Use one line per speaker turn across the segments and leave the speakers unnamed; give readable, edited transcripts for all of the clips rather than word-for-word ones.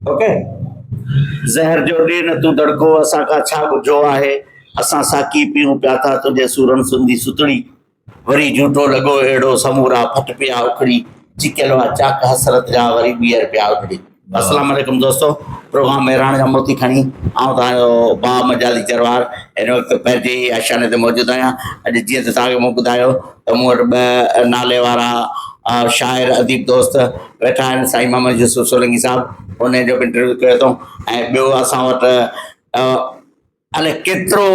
Okay زهر جو ڏي نه تون دڙڪو اسان کان ڇا ڳجهو آهي اسان ساقي پيئون پيا ٿا تنهنجي سورن سندي ستڙي وري جهوٽو لڳو اهڙو سمورا ڦٽ پيا اکڙي چڪيل هئا چاڪ حسرت جا وري ٻيهر پيا اکڙي. السلام عليڪم دوستو پروگرام مهراڻ جا موتي کڻي آئون توهان جو ڀاء مجازي جروار هن وقت پنهنجي ئي آشياني تي موجود آهيان اڄ جيئن ته توهان کي مون ٻڌايو ته مون وٽ ٻه نالي وارا شاعر اديب دوست ويٺا آهن سائين محمد يوسف سولنگي صاحب ان جو به انٽرويو ڪيو اٿئون ۽ ٻيو اسان وٽ الائي ڪيترو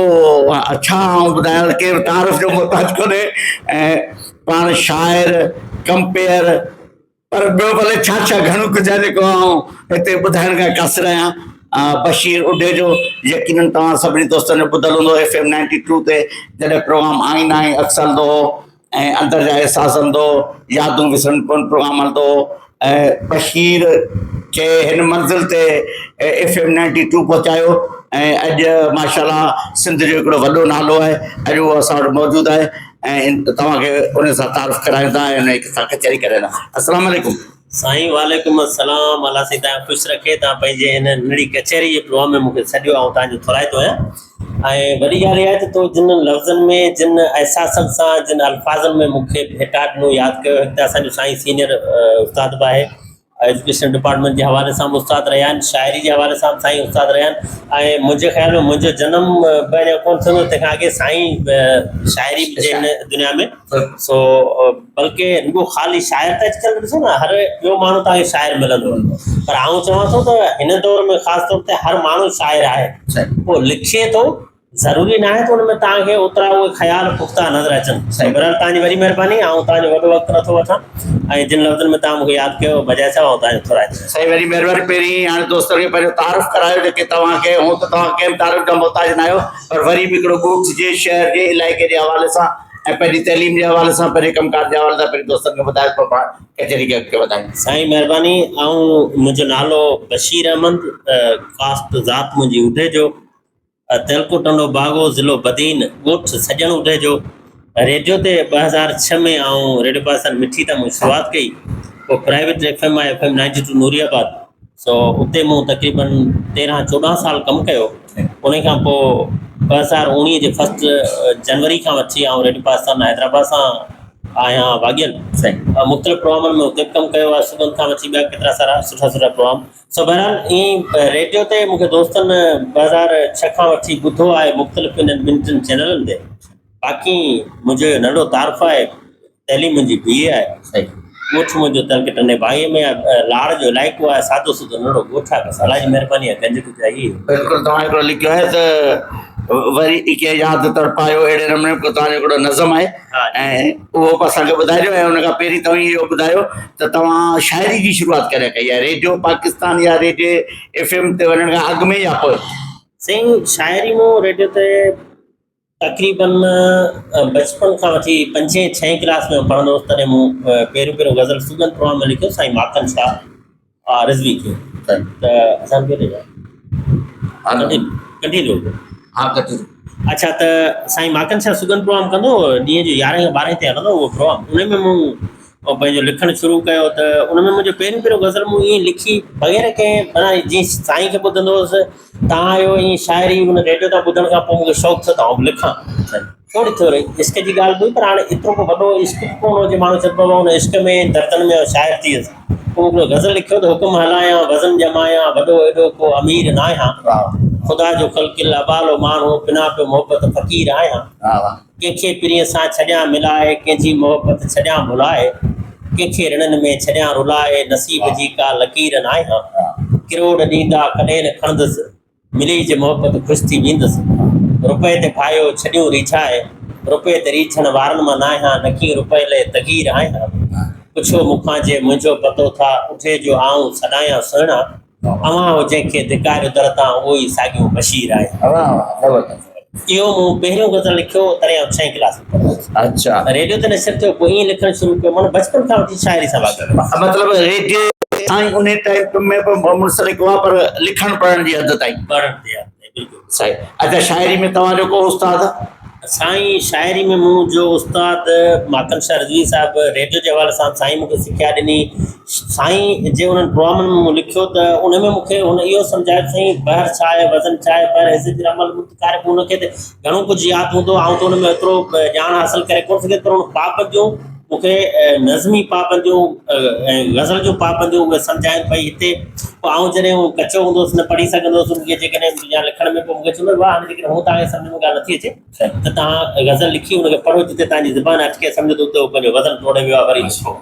ڇا آئون ٻڌايان ڪير تعارف جو محتاج ڪونهي ۽ پاڻ شاعر ڪمپيئر پر ٻيو ڀلي ڇا ڇا گهڻو ڪجهه آهي جيڪو آئون هتي ٻڌائڻ کان قاصر آهيان بشير اڍي جو يقينن توهان سڀني دوستن جو ٻڌل هوندو ايف ايم نائنٽي ٽو تي جڏهن پروگرام آئينا ۽ عڪس هلندو هو ۽ اندر جا احساس هلندو هو يادون وسرن ڪون پروگرام هلندو هو ۽ بشير کي هن منزل تي ايف ايم نائنٽي ٽو پهچايو ۽ اڄ ماشاء الله سنڌ جو هڪڙو وڏو نالو آهي اڄ اهو اسان وٽ موجود آهي ۽ توهان کي ان سان تعارف ڪرايون ٿا ۽ ان سان ڪچهري ڪريون ٿا السلام عليڪم.
سائين وعليڪم السلام الله سائين توهان کي خوش رکي توهان پنهنجي هن ننڍڙي ڪچهري جي پروگرام ۾ مون کي سڏيو آئون توهان جو ٿورائتو آهيان ۽ وڏي ڳالهه اها آهي ته تو جن لفظن ۾ جن احساسن سان جن الفاظن ۾ مون کي ڀيٽا ڏنو ياد ڪيو هڪ ته اسان جو سائين سينئر استاد به آهي ايجوڪيشن ڊپارٽمينٽ جي حوالي سان به استاد رهيا آهن شاعري جي حوالي سان به سائين استاد رهيا آهن ۽ منهنجي خيال ۾ منهنجو جنم به اڃا ڪونه ٿيو هوندو تنهن کان اڳي سائين شاعري جي هن دنيا ۾ سو بلڪه رڳو خالي شاعر ته اڄڪلهه ڏسو نه هر ٻيو ماڻهو توهان کي شاعر ملندو پر آئون چوان ٿو ته هن دور ۾ خاص طور تي هر ماڻهو شاعر آهي پوء لکي ٿو ضروري ناهي ته ان ۾ توهان کي اوترا اهي خيال پختا نظر اچن. بهرحال توهان جي وڏي مهرباني آئون توهان جو وڏو وقت نٿو وٺان ۽ جن لفظن ۾ توهان مون کي ياد ڪيو بجاء صاحب آئون توهان جو ٿورائتو آهيان.
سائين وڏي مهرباني پهرين هاڻي دوستن کي پنهنجو تعارف ڪرايو جيڪي توهان کي هون ته توهان ڪنهن به تعارف جا محتاج ناهيو پر وري به هڪڙو ڳوٺ جي شهر جي علائقي جي حوالي سان ۽ پنهنجي تعليم جي حوالي سان پنهنجي ڪم ڪار جي حوالي سان پنهنجي دوستن کي ٻڌايو ته پاڻ ڪچهري کي اڳتي وڌايون.
سائين مهرباني آئون منهنجو نالو بشير احمد ڪاسٽ ذات منهنجي اڍيجو تعلقو ٽنڊو باگو ضلعو بدين ڳوٺ سڄڻ اڍيجو ريڊيو تي 2006 ۾ آئون ريڊيو پاڪستان مٺي تان مون شروعات ڪئي پوء پرائيويٽ ايف ايم آهي ايف ايم 92 نوري آباد سو اتي مون تقريبن تيرهن چوڏهن سال ڪم ڪيو ان کان پوء 2019 جي فرسٽ جنوري کان وٺي آئون ريڊيو پاڪستان حيدرآباد سان آهيان واڳيل مختلف پروگرامن ۾ اتي به ڪم ڪيو آهي صبح کان وٺي ٻيا ڪيترا سارا سٺا سٺا پروگرام سو بهرحال ائين ريڊيو تي مونکي دوستن 2006 کان وٺي ٻڌو آهي مختلف انهن ٻن ٽن چينلن تي باقي منهنجو ننڍو تعارف آهي تعليم منهنجي بي اي آهي.
صحيح.
ڳوٺ منهنجو تعلقي ٽنڊي باگي ۾ آهي. لاڙ جو علائقو آهي. سادو سودو ننڍڙو ڳوٺ آهي. بس الله جي مهرباني آهي گنج ڪجهه آهي ئي.
بلڪل توهان هڪڙو لکيو آهي ته وري ڪي ياد تڙپايو اهڙي نموني به توهان جو هڪڙو نظم آهي ۽ اهو به اسان کي ٻڌائجو ۽ ان کان پهرين توهين اهو ٻڌايو ته توهان شاعري جي شروعات ڪڏهن ڪئي آهي ريڊيو پاڪستان يا ريڊيو ايف ايم تي وڃڻ کان اڳ ۾ يا پوء؟
سائين شاعري مون ريڊيو تي تقريبن بچپن کان وٺي پنجين ڇهين ڪلاس ۾ پڙهندو هوس تڏهن مون پهريون پهريون غزل سگن پروگرام ۾ لکيو سائين ماڪن شاهه رضوي کي ته اسان کي ڪنٽينيو اچھا ته سائين ماڪن شاهه سگن پروگرام ڪندو هو ڏينهن جو يارهين کان ٻارهين تائين هلندو هو پروگرام ان ۾ مون پنهنجو لکڻ شروع ڪيو ته ان ۾ منهنجو پهريون پهريون غزل مون ائين لکي بغير ڪنهن معنيٰ جيئن سائين کي ٻڌندو هوس تان آيو ائين شاعري ان ريڊيو تان ٻڌڻ کان پوء مون کي شوق ٿيو ته آئون به لکان. ٿوري ٿوري عشق جي ڳالهه به هئي پر هاڻي ايترو ڪو وڏو عشق به ڪونه هو جو ماڻهو چئي ته بابا ان عشق ۾ دردن ۾ آئون شاعر ٿي ويس. پوء هڪڙو غزل لکيو ته حڪم هلايان وزن ڄمايان وڏو ايڏو ڪو امير ناهيان خدا جو خلقيل ابالو ماڻهو پنا پيو محبت فقير آهيان. ڪنهن کي پرينء سان ڇڏيان ملائي، ڪنهن جي محبت ڇڏيان ڀلائي، ڪنهن کي رڻن ۾ ڇڏيان رلائي، نصيب جي ڪا لڪير ناهيان. ڪروڙ ڏيندا ڪڏهن نه کڻندس، ملي جي محبت خوش ٿي ويندس. رپئي تي ڦاهيو ڇڏيون ريڇائي، رپئي تي ريڇڻ وارن مان ناهيان، نڪي رپئي لئه تغير آهيان. پڇو مون کان جي منهنجو پتو ٿا، اٺي جو آئون سڏايان سهڻا. اوهان هو جنهن کي ڌڪاريو در تان اهو ئي ساڳيو بشير آهي. اهو مون پهريون غزل لکيو تڏهن آئون ڇهين ڪلاس ۾ پڙهندو هوس.
اڇا.
ريڊيو تي نشر ٿيو پوء ائين لکڻ شروع ڪيو معنيٰ بچپن کان وٺي شاعري سان واڳيل هوس.
مطلب ريڊيو سائين انهي ٽائيم ۾ به منسلڪ هئا پر لکڻ پڙهڻ جي حد تائين.
پڙهڻ جي حد تائين بلڪل.
صحيح اڇا شاعري ۾ توهان جو ڪو استاد؟
سائين شاعري ۾ مون جو استاد ماڪن شاهه رضوي صاحب ريڊيو جي حوالي سان سائين مون کي سکيا ڏني سائين جي انهن پروگرامن ۾ مون لکيو ته ان ۾ مون کي هن اهو سمجهايو ته سائين بحر ڇا آهي وزن ڇا آهي بحر هزج رمل متقارب ان کي ته گهڻو ڪجهه ياد هوندو آئون ته ان ۾ ايترو ڄاڻ حاصل ڪري ڪونه سگهيس پر ان پابنديون مون کي نظمي پابنديون ۽ غزل جون پابنديون اهي سمجهايون ڀئي هتي پوء آئون جڏهن اهو ڪچو هوندو هوس نه پڙهي سگهندو هوس ان کي جيڪڏهن يا لکڻ ۾ پوء مون کي چوندو هو واهه هاڻي جيڪڏهن هو توهان کي سمجهه ۾ ڳالهه نٿي اچي ته توهان غزل لکي ان کي پڙهو جتي توهان جي زبان اٽڪي سمجهو ته اتي هو پنهنجو وزن ٽوڙي ويو آهي وري لکو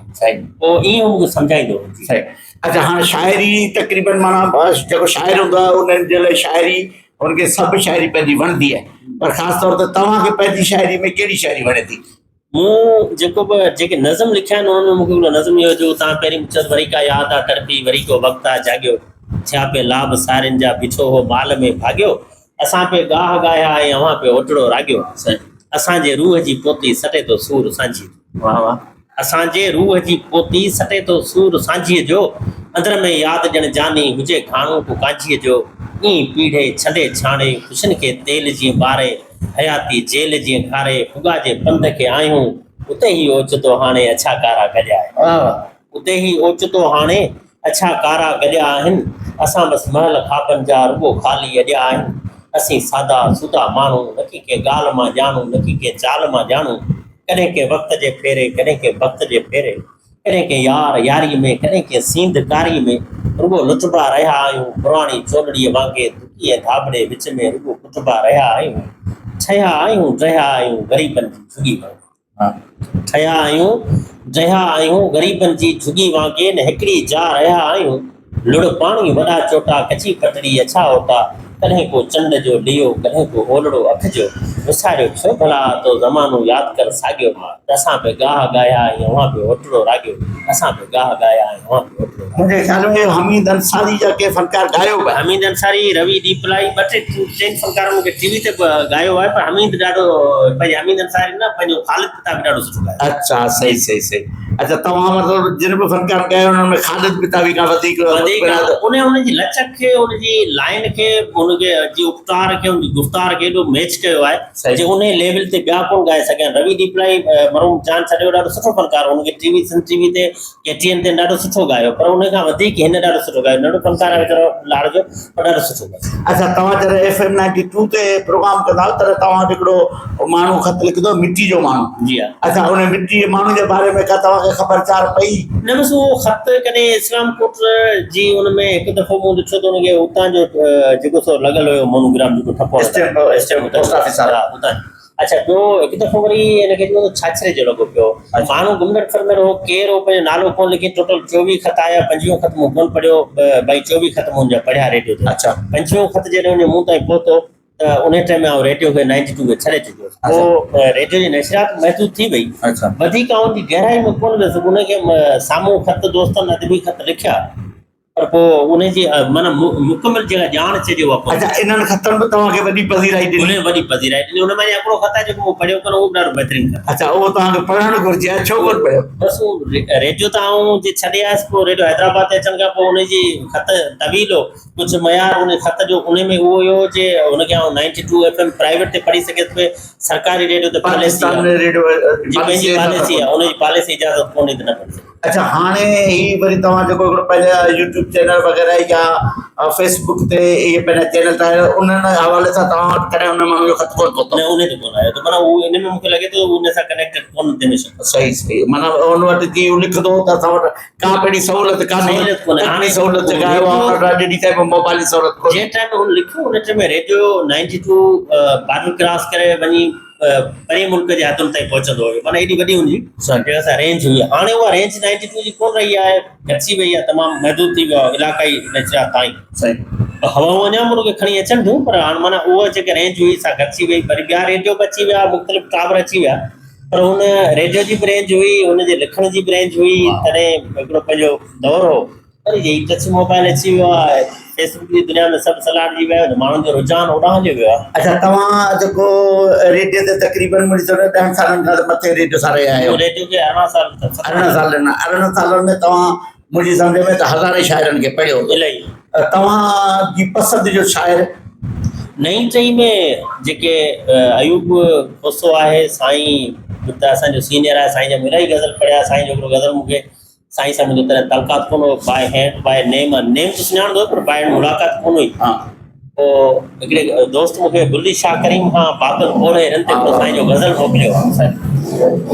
پوء ائين هو مون کي سمجهائيندو هو.
صحيح اڇا هاڻي شاعري تقريبن معنيٰ جيڪو شاعر هوندو آهي ان جي لاء شاعري هن کي سڀ شاعري پنهنجي وڻندي آهي پر خاص طور تي توهان کي پنهنجي شاعري ۾ ڪهڙي شاعري وڻي ٿي؟
مون جيڪو به جيڪي نظم لکيا آهن انهن ۾ مون کي هڪڙو نظم اهو جو تان پهرين چيو ته وري ڪا ياد آ تڙپي وري ڪو وقت آ جاڳيو ٿيا پي لاڀ سارين جا بيٺو هو مال ۾ ڀاڳيو اسان پي ڳاهه ڳاهيا ۽ اوهان پي اوٽڙو راڳيو اسان جي روح جي پوتي سٽي ٿو سور سانجهيء جو.
واهه واهه.
اسان جي روح جي پوتي سٽي ٿو سور سانجهيء جو اندر ۾ ياد ڄڻ جاني هجي گهاڻو ڪو ڪانجهيء جو ائين پيڙهي ڇنڊي ڇاڻي خوشين کي تيل جيئن ٻاري حياتي جيل جيئن کاري ڦڳا جي پنڌ کي آهيون اتي هي اوچتو هاڻي اڇا ڪارا گڏيا آهن اتي هي اوچتو هاڻي اڇا ڪارا گڏيا آهن اسان بس محل خوابن جا رڳو خالي اڏيا آهن اسين سادا سودا ماڻهو نڪي ڪنهن ڳالهه مان ڄاڻون نڪي ڪنهن چال مان ڄاڻون ڪڏهن ڪنهن وقت جي ڦيري ڪڏهن ڪنهن بخت جي ڦيري ڪڏهن ڪنهن يار ياريء ۾، ڪڏهن ڪنهن سينڌ ڪاريء ۾، رڳو لٽبا رهيا آهيون. پراڻي چولڙيء وانگي دڪي ۽ ڌاٻڙي وچ ۾ رڳو ڪٽبا رهيا آهيون. ٺهيا آهيون، ڊهيا آهيون، غريبن جي جهڳي وانگي. ٺهيا آهيون، ڊهيا آهيون، غريبن جي جهڳي وانگي، نه هڪڙي جاء رهيا آهيون. لڙ پاڻي وڏا چوٽا، ڪچي پٽڙي اڇا اوٽا، ڪڏهن ڪو چنڊ جو ڏيئو، ڪڏهن ڪو اولڙو اک جو، وساريو ڇو ڀلا تو زمانو ياد ڪر ساڳيو، ته اسان به ڳاهه ڳايا ۽ اوهان به اوٽڙو راڳيو، اسان به ڳاهه ڳايا ۽ اوهان به اوٽڙو راڳيو.
منهنجي خيال ۾ اهو حميد انصاري جا ڪنهن فنڪار ڳايو به آهي.
حميد انصاري، روي ڏيپلائي ٻه ٽي ٽن فنڪارن مون کي ٽي وي تي به ڳايو آهي پر حميد ڏاڍو پنهنجي حميد انصاري نه پنهنجو خالد پتا به ڏاڍو سٺو ڳايو.
اڇا صحيح صحيح صحيح اڇا توهان مطلب جن به فنڪارن ڳايو انهن ۾ خالد پتافي کان وڌيڪ
وڌيڪ ان ان جي لچڪ کي ان جي لائن کي ان کي جي اپٽار کي ان جي گفتار کي ايڏو ميچ ڪيو آهي جي ان ليول تي ٻيا ڪون ڳائي سگهيا آهن روي ڏيپلائي مرحوم جان ڇڏيو ڏاڍو سٺو فنڪار هو ان کي ٽي وي سنڌ ٽي وي تي ڪي ٽي اين تي ڏاڍو سٺو ڳايو پر ان کان وڌيڪ هن ڏاڍو سٺو ڳايو ننڍو فنڪار آهي ويچارو لاڙ جو پر ڏاڍو سٺو ڳايو.
اڇا توهان جڏهن ايف ايم نائنٽي ٽو تي پروگرام ڪندا هئا تڏهن توهان وٽ هڪڙو ماڻهو خط لکندو هو مٽي جو ماڻهو
جي ها.
اڇا ان مٽي جي ماڻهو جي باري ۾ ڪا توهان کي خبر چار پئي؟
نه بس اهو خط ڪڏهن اسلام ڪوٽ جي ان ۾ هڪ دفعو مون ڏٺو ته ان کي اتان جو جيڪو سو لڳل هيو مونوگرام جيڪو ٺپو
اسٽيمپ اسٽيمپ پوسٽ آفيس وارا
ها اتان اڇا ٻيو هڪ دفعو وري هن کي چيو ته ڇاڇري جو لڳو پيو هو ماڻهو گهمندڙ ڦرندڙ هو ڪير هو پنهنجو نالو ڪونه لکي ٽوٽل 24 خط آيا پنجويهون خط مون ڪونه پڙهيو ڀائي 24 خط مون جا پڙهيا ريڊيو تي
اڇا
پنجويهون خط جڏهن ان مون تائين پهتو ته ان ٽائيم ۾ آئون ريڊيو کي 92 کي ڇڏي چڪو هوس پوء ريڊيو جي نشريات محدود ٿي وئي وڌيڪ آئون ان جي گهرائي ۾ ڪونه ويس ان کي سامهون خط دوستن ادبي خط لکيا پر پوء انهي جي معنيٰ مڪمل جيڪا ڄاڻ چئجي اها ڪونه.
اڇا انهن خطن به توهان کي وڏي پذيرائي ڏني.
انهن وڏي پذيرائي ڏني. ان مان هڪڙو خط آهي جيڪو مون پڙهيو ڪونه اهو به ڏاڍو بهترين خط آهي.
اڇا اهو توهان کي پڙهڻ گهرجي ها ڇو ڪونه پڙهيو؟
بس اهو ريڊيو تان آئون جي ڇڏي آيس پوء ريڊيو حيدرآباد تي اچڻ کان پوء انهي جي خط طويل هو ڪجهه معيار انهي خط جو انهي ۾ اهو هيو جي ان کي آئون ninety two F M private تي پڙهي سگهيس پئي سرڪاري ريڊيو تي پاليسي
پاڪستان ۾ ريڊيو
جي پنهنجي پاليسي آهي انهي جي پاليسي اجازت ڪونهي ته نه پڙهي سگهيس.
اڇا هاڻي هي وري توهان جيڪو هڪڙو پنهنجا يوٽيوب چينل وغيره يا فيس بڪ تي اهي پنهنجا چينل ٺاهيا انهن حوالي سان توهان وٽ ڪڏهن ان ماڻهو جو خط ڪونه پهتو؟
نه انهي تي ڪونه آيو ته معنيٰ هو ان ۾ مونکي لڳي ٿو ان سان ڪنيڪٽيڊ ڪونه تنهن ۾ شڪ.
صحيح صحيح معنيٰ ان وٽ جي هو لکندو هو ته اسان وٽ ڪا به اهڙي سهولت ڪانهي
سهولت ڪونهي
هاڻي سهولت جيڪا آهي اها ان وٽ اڄ ڏينهن تائين موبائل جي سهولت ڪونهي.
جنهن ٽائيم هن لکيو ان ٽائيم ۾ ريڊيو 92 بارڊر ڪراس ڪري وڃي پرئين ملڪ جي حدن تائين پهچندو هيو معنيٰ ايڏي وڏي هن جي جيڪا سا رينج هئي هاڻي اها رينج نائنٽي ٽو جي ڪونه رهي آهي گهٽجي وئي آهي تمام محدود ٿي ويو آهي علاقائي نشريات تائين هوائون اڃا به ان کي کڻي اچن ٿيون پر هاڻي معنيٰ اها جيڪا رينج هئي سا گهٽجي وئي وري ٻيا ريڊيو به اچي ويا مختلف ٽاور اچي ويا پر هن ريڊيو جي به رينج هئي هن جي لکڻ جي به رينج هئي تڏهن هڪڙو پنهنجو دور هو پر هي ٽچ موبائل اچي ويو آهي فيس بڪ جي دنيا ۾ سڀ سلاٽجي ويا آهيون ته ماڻهن جو رجحان اوڏانهن هليو ويو آهي.
اڇا توهان جيڪو ريڊيو تي تقريبن منهنجي سمجھ ڏهن سالن کان مٿي ريڊيو سان رهيا آهيو.
مون ريڊيو کي 18 سال ڏنا.
18 سال ڏنا 18 سالن ۾ توهان منهنجي سمجھ ۾ ته هزارين شاعرن کي پڙهيو هوندو.
الائي.
توهان جي پسند جو شاعر؟
نئين ٽهي ۾ جيڪي ايوب کوسو آهي سائين ته اسان جو سينيئر آهي سائين جا مون الاهي غزل پڙهيا سائين جو هڪڙو غزل مون کي سائين سان منهنجو تڏهن تعلقات ڪونه هو by hand by name name ته سڃاڻندو هو پر باء هينڊ ملاقات ڪونه هئي پوء هڪڙي دوست مون کي بلي شاهه ڪريم کان بابل ڪورهيرن تي هڪڙو سائين جو غزل موڪليو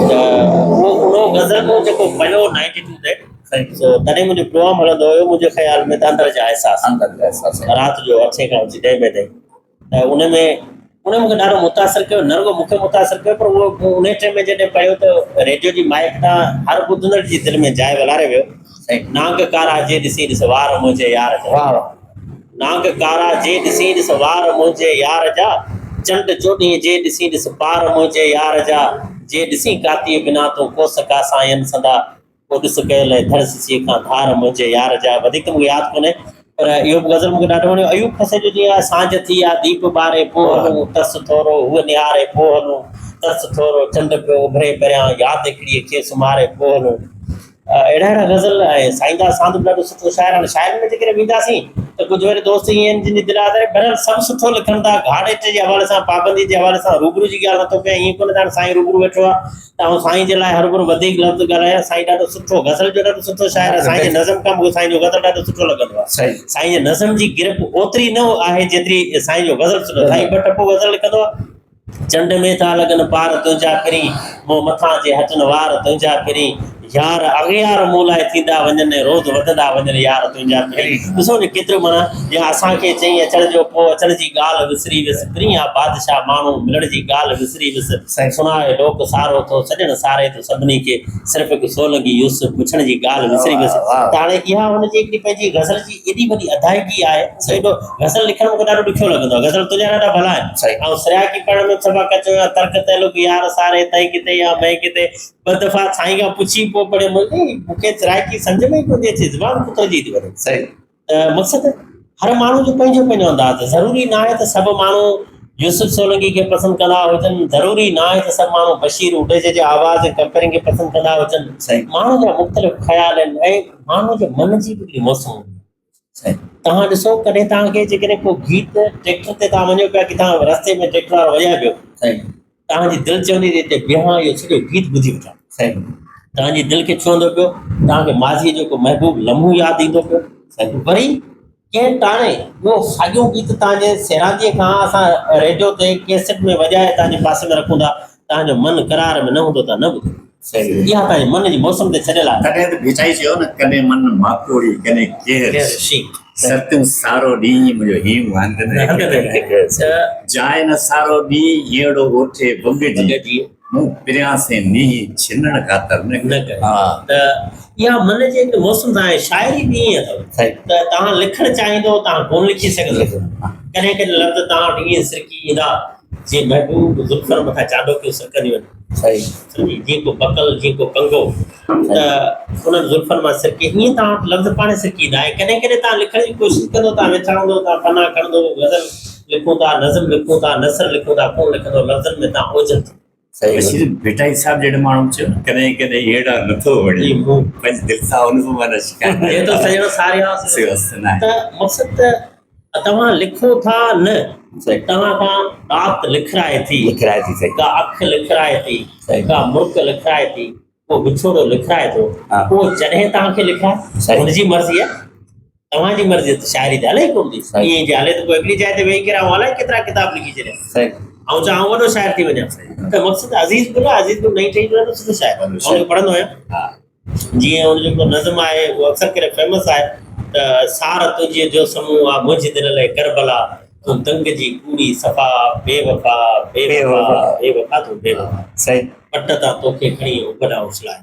ته اهو ان غزل مون جيڪو پڙهيو نائنٽي ٽو تي سو تڏهن منهنجو پروگرام هلندو هيو منهنجي خيال ۾ ته اندر جا احساس
اندر جا احساس
رات جو اٺين کان وٺي ڏهين بجي تائين ته ان ۾ ان مونکي ڏاڍو متاثر ڪيو نه رڳو مونکي متاثر ڪيو پر اهو مون ان ٽائيم ۾ جڏهن پڙهيو ته ريڊيو جي مائڪ تان هر ٻڌندڙ جي دل ۾ جاء ولاري ويو نانگ ڪارا جي ڏسين ڏس وار منهنجي يار جا
واهه واهه
نانگ ڪارا جي ڏسين ڏس وار منهنجي يار جا چنڊ چوڏهين جي ڏسين ڏس پار منهنجي يار جا جي ڏسين ڪاتيء بنا تون ڪوس ڪاسائين سندا پوء ڏس ڪيل ۽ ڌڙ سسيء کان ڌار منهنجي يار جا وڌيڪ ته مون کي ياد ڪونهي پر اهو به غزل مون کي ڏاڍو وڻيو. ايوب کسي جو جيئن آهي سانجهه ٿي آ ديپ ٻاري پوء هلون ترس ٿورو هوء نهاري پوء هلون ترس ٿورو چنڊ پيو اڀري پريان ياد هڪڙيء کي سمهاري پوء هلون اهڙا اهڙا غزل ۽ سائينداد ساند به ڏاڍو سٺو شاعر آهي شاعرن ۾ جيڪڏهن وينداسين ته ڪجهه وري دوست ائين آهن جن جي دل آزاري بهرحال سڀ سٺو لکن ٿا گهاڙيٽي جي حوالي سان پابندي جي حوالي سان روبرو جي ڳالهه نٿو ڪيان ائين ڪونه ته هاڻي سائين روبرو ويٺو آهي ته آئون سائين جي لاء هروڀرو وڌيڪ لفظ ڳالهايان. سائين ڏاڍو سٺو غزل جو ڏاڍو سٺو شاعر آهي. سائين جي نظم کان مون کي سائين جو غزل ڏاڍو سٺو لڳندو آهي. سائين جي نظم جي گرپ اوتري نه آهي جيتري سائين جو غزل سٺو. سائين ٻه ٽپو غزل لکندو آهي. چنڊ ۾ ٿا لڳن پار تنهنجا پرين، مون مٿان جي هٽن وار تنهنجا پرين، يار اغيار مون لاء ٿيندا وڃن ۽ روز وڌندا وڃن يار تنهنجا پرين. ڏسو نه ڪيترو معنيٰ يا اسان کي چئين اچڻ جو پوء اچڻ جي ڳالهه وسري ويس پرين آ بادشاهه ماڻهو ملڻ جي ڳالهه وسري ويس. سڻاء لوڪ سارو ٿو سڄڻ ساري ٿو سڀني کي صرف هڪ سولنگي يوسف پڇڻ جي ڳالهه وسري ويس ته هاڻي اها هن جي هڪڙي پنهنجي غزل جي ايڏي وڏي ادائگي آهي سو ايڏو غزل لکڻ مونکي ڏاڍو ڏکيو لڳندو آهي غزل تنهنجا ڏاڍا ڀلا آهن آئون سرياڪي پڙهڻ ۾ به صفا ڪچو آهيان ترڪ تعلق يار ساري تئين ڪٿي يا مئين ڪٿي ٻه دفعا سائين کان پڇي پوء پڙهيم مونکي سرائڪي سمجهه ۾ ئي ڪونه ٿي اچي زبان ڪترجي ٿي وڃي ته مقصد هر ماڻهو جو پنهنجو پنهنجو انداز آهي ضروري نه آهي ته سڀ ماڻهو يوسف سولنگي کي پسند ڪندا هجن ضروري نه آهي ته سڀ ماڻهو بشير اڍيجي جي آواز ۽ ڪمپيئرنگ کي پسند ڪندا هجن ماڻهو جا مختلف خيال آهن ۽ ماڻهو جي من جي به هڪڙي موسم هوندي آهي توهان ڏسو ڪڏهن توهان کي جيڪڏهن ڪو گيت ٽريڪٽر تي توهان وڃو پيا ڪٿان رستي ۾ ٽريڪٽر وارو وڄائي پيو توهان جي دل چوندي ته هتي بيهان اهو سڄو گيت ٻڌي وٺان.
صحيح.
توهان جي دل کي ڇهندو پيو، توهان کي ماضيء جو ڪو محبوب لمحو ياد ايندو پيو.
صحيح.
وري ڪنهن ٽاڻي اهو ساڳيو گيت توهان جي سيرانديء کان اسان ريڊيو تي ڪيسٽ ۾ وڄائي توهان جي پاسي ۾ رکون ٿا، توهان جو من قرار ۾ نه هوندو توهان نه ٻڌندو.
صحيح.
اها توهان جي من جي موسم تي ڇڏيل آهي.
تڏهن ته ڀٽائي چيو نه ڪڏهن من ماڪوڙي ڪڏهن ڪيهر
شينهن.
سرتيون سارو ڏينهن منهنجو هينئون هنڌ نه هڪ. جاء نه سارو ڏينهن هينئڙو اوٺي وڳ جي، مون پريان سين نينهن ڇنڻ خاطر نه
ڪئي. ته اها من جي هڪ موسم سان آهي. شاعري به ائين اٿو ته توهان لکڻ چاهيندو توهان ڪونه لکي سگهندو. ڪڏهن ڪڏهن لفظ توهان وٽ ائين سرڪي ايندا جيئن محبوب زلفن مٿان چانڊوڪيون سرڪنديون آهن. سمجهي جيئن ڪو بڪل جيئن ڪو ڪنگو ته انهن زلفن مان سرڪي ائين توهان وٽ لفظ پاڻهي سرڪي ايندا ۽ ڪڏهن ڪڏهن توهان لکڻ جي ڪوشش ڪندو توهان ويٺا هوندو توهان پنا کڻندو غزل لکون ٿا نظم لکون ٿا نثر لکون ٿا ڪونه لکندو لفظن ۾ توهان اوجهل ٿي
بشير ڀٽائي صاحب جهڙي ماڻهو چيو نه ڪڏهن ڪڏهن هيڙا نٿو وڻي پنهنجي دل سان ان به معنيٰ شڪايت
جي ٿو سڄڻ ساريان ته مقصد ته توهان لکو ٿا نه توهان کان ڏات لکرائي ٿي
لکرائي ٿي صحيح
ڪا اک لکرائي ٿي ڪا مرڪ لکرائي ٿي ڪو وڇوڙو لکرائي ٿو اهو جڏهن توهان کي لکرائي هن جي مرضي آهي توهان جي مرضي ته شاعري ته هلي ئي ڪونه ٿي ائين جي هلي ته پوء هڪڙي جاء تي ويهي ڪري آئون الائي ڪيترا ڪتاب لکي ڇڏيان آئون چوان آئون وڏو شاعر ٿي وڃان ته مقصد عزيز گل آهي عزيز گل نئين ٽهي جو ڏاڍو سٺو شاعر آهي آئون ان کي پڙهندو آهيان جيئن ان جو هڪڙو نظم آهي اهو اڪثر ڪري فيمس آهي ته سار تنهنجي جو سمون آ منهنجي دل لئه ڪربلا تون دنگ جي ڪوڙي صفا بي وفا بي وفا بي وفا تون بي وفا پٽ تان توکي کڻي اڀ ڏانهن اڇلائي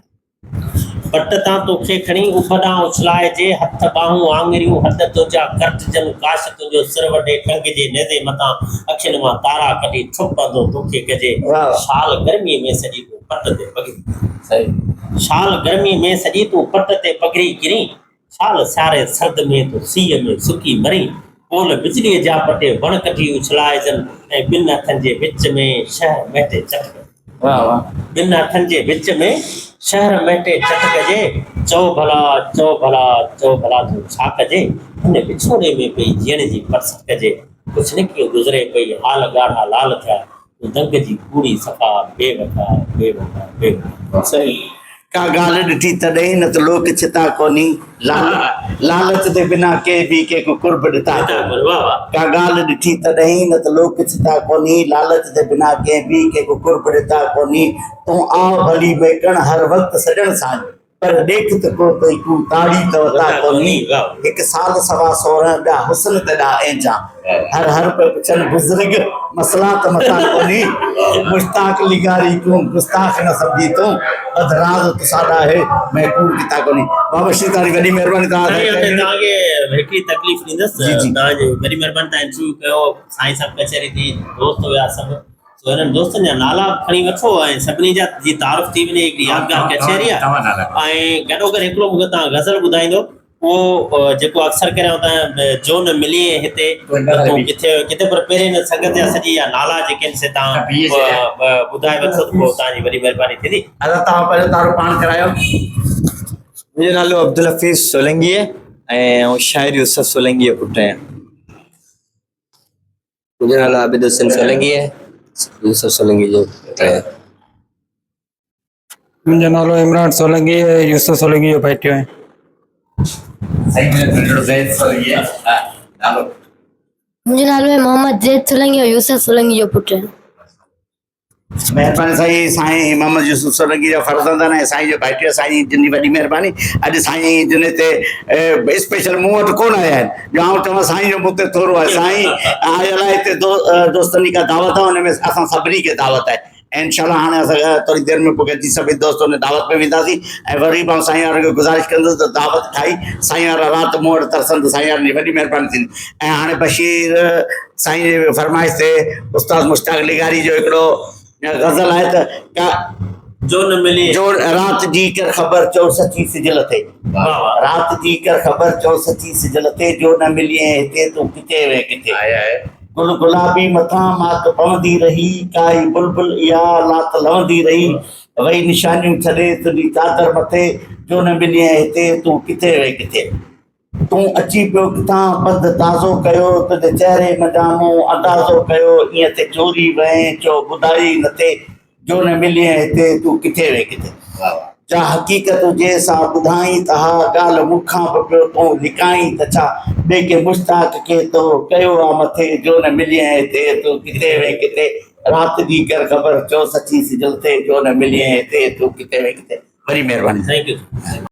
پٽ تان توکي کڻي اڀ ڏانهن اڇلائجي هٿ ٻانهون آڱريون هڏ تنهنجا ڪرٽجن ڪاش تنهنجو سر وڍي ٽنگجي نيزي متان اکين مان تارا ڪڍي ٺپ انڌو توکي ڪجي شال گرمي ۾ سڄي تون پٽ تي پگهري شال گرمي ۾ سڄي تون پٽ تي پگهري ڪرين، شال سياري سرد ۾ تون سيء ۾ سڪي مرين، پول بجليء جا پٽي وڻ ڪڍي اڇلائجن ۽ ٻن هٿن جي وچ ۾ شهر مهٽي چٽ ڪجي. ٻن هٿن جي وچ ۾ شهر مهٽي چٽ ڪجي، چئو ڀلا، چئو ڀلا، چئو ڀلا تون ڇا ڪجي، هن وڇوڙي ۾ پئي جيئڻ جي پرست ڪجي. ڪجهه نه ڪيئن گذري پئي حال ڳاڙها لال ٿيا تون دنگ جي ڪوڙي صفا بي وفا بي وفا بي وفا.
صحيح ڪا ڳالهه ڏٺي تڏهن نه ته لوڪ ڇتا ڪونهي لالچ تي بنا ڪنهن به ڪنهن ڪو قرب ڏتا ڪونهي ڪا ڳالهه ڏٺي تڏهن نه ته لوڪ ڇتا ڪونهي لالچ تي بنا ڪنهن به ڪنهن ڪو قرب ڏتا ڪونهي تون آء ڀلي ميڪڻ هر وقت سڄڻ سان پر ڏيک ته ڪو ڪئي ڪو تاڙي ته وتا ڪونهي هڪ سال سوا سورهن ٻيا حسن تيڏا اينجا هر هر پئي پڇن بزرگ مسئلا ته متان ڪونهي مشتاق لغاري ڪون گستاخ نه سمجهي تون ٻڌ راز تساڏا هي مين ڪوڙ ڪتا ڪونهي بابا بشير تهانجي وڏي مهرباني
سائين هتي توهان کي هڪڙي تڪليف ڏيندس توهان جي وڏي مهرباني توهان انٽرويو ڪيو سائين سان ڪچهري ٿي دوست هيا سڀ سو هنن دوستن جا نالا به کڻي وٺو ۽ سڀني جا جي تعارف ٿي وڃي هڪڙي يادگار ڪچهري آهي ۽ گڏوگڏ هڪڙو مون کي توهان غزل ٻڌائيندو اهو جيڪو اڪثر ڪري آئون تان جو نه ملين هتي ته تون ڪٿي ڪٿي پر پهرين هن سنگت جا سڄي جا نالا جيڪي آهن سي تان ٻڌائي وٺو ته پوء تان جي وڏي مهرباني ٿيندي.
ادا توهان پنهنجو تعارف پاڻ ڪرايو.
منهنجو نالو عبدالحفيظ سولنگي آهي ۽ آئون شاعر يوسف سولنگي جو پٽ آهيان.
منهنجو نالو عابد حسين سولنگي آهي يوسف سولنگي جو پٽ آهيان.
منهنجو نالو عمران سولنگي آهي يوسف سولنگي جو ڀائٽيو آهيان.
سائين منهنجو ننڍڙو زيد سولنگي آهي نالو.
منهنجو نالو آهي محمد زيد سولنگي ۽ يوسف سولنگي جو پٽ آهيان.
مهرباني سائين سائين محمد يوسف سولنگي جا فرزند آهن ۽ سائين جو ڀائٽيو سائين جن جي وڏي مهرباني اڄ سائين جن هتي اسپيشل مون وٽ ڪونه آيا آهن جو آئون چوان سائين جو مون تي ٿورو آهي سائين آيل آهي هتي دوستن جي ڪا دعوت آهي ان ۾ اسان سڀني کي دعوت آهي ۽ انشاء الله هاڻي اسان ٿوري دير ۾ پوء گڏجي سڀئي دوست ان دعوت ۾ وينداسين ۽ وري به آئون سائين وارن کي گذارش ڪندس ته دعوت کائي سائين وارا رات مون وٽ ترسن ته سائين وارن جي وڏي مهرباني ٿيندي ۽ هاڻي بشير سائين جي فرمائش تي استاد مشتاق لغاري جو هڪڙو غزل آهي ته ڪا
جو نه ملي
جو رات جي ڪر خبر چئو سچي سج لٿي رات جي ڪر خبر چئو سچي سج لٿي جو نه ملين هتي تون ڪٿي وئين ڪٿي گل گلابي مٿان ماڪ پوندي رهي، ڪائي بلبل اها لات لوندي رهي، وئي نشانيون ڇڏي تنهنجي چادر مٿي، جو نه ملين هتي تون ڪٿي وئين ڪٿي. تون اچي پيو ڪٿان پنڌ تازو ڪيو، تنهنجي چهري منجهان مون اندازو ڪيو، ائين ٿي چوري وئين چئو ٻڌائي نه ٿي، جو نه ملين هتي تون ڪٿي وئين ڪٿي. جا حقيقت هجي سا ٻڌائين ته ها ڳالهه مون کان به پيو تون لڪائين ته ڇا ٻئي ڪنهن مشتاق کي تو ڪيو آ مٿي جو نه ملين هتي تون ڪٿي وئين ڪٿي رات جي ڪر خبر چئو سچي سجل ٿي جو نه ملين هتي تون ڪٿي وئين ڪٿي وڏي مهرباني.
Thank you.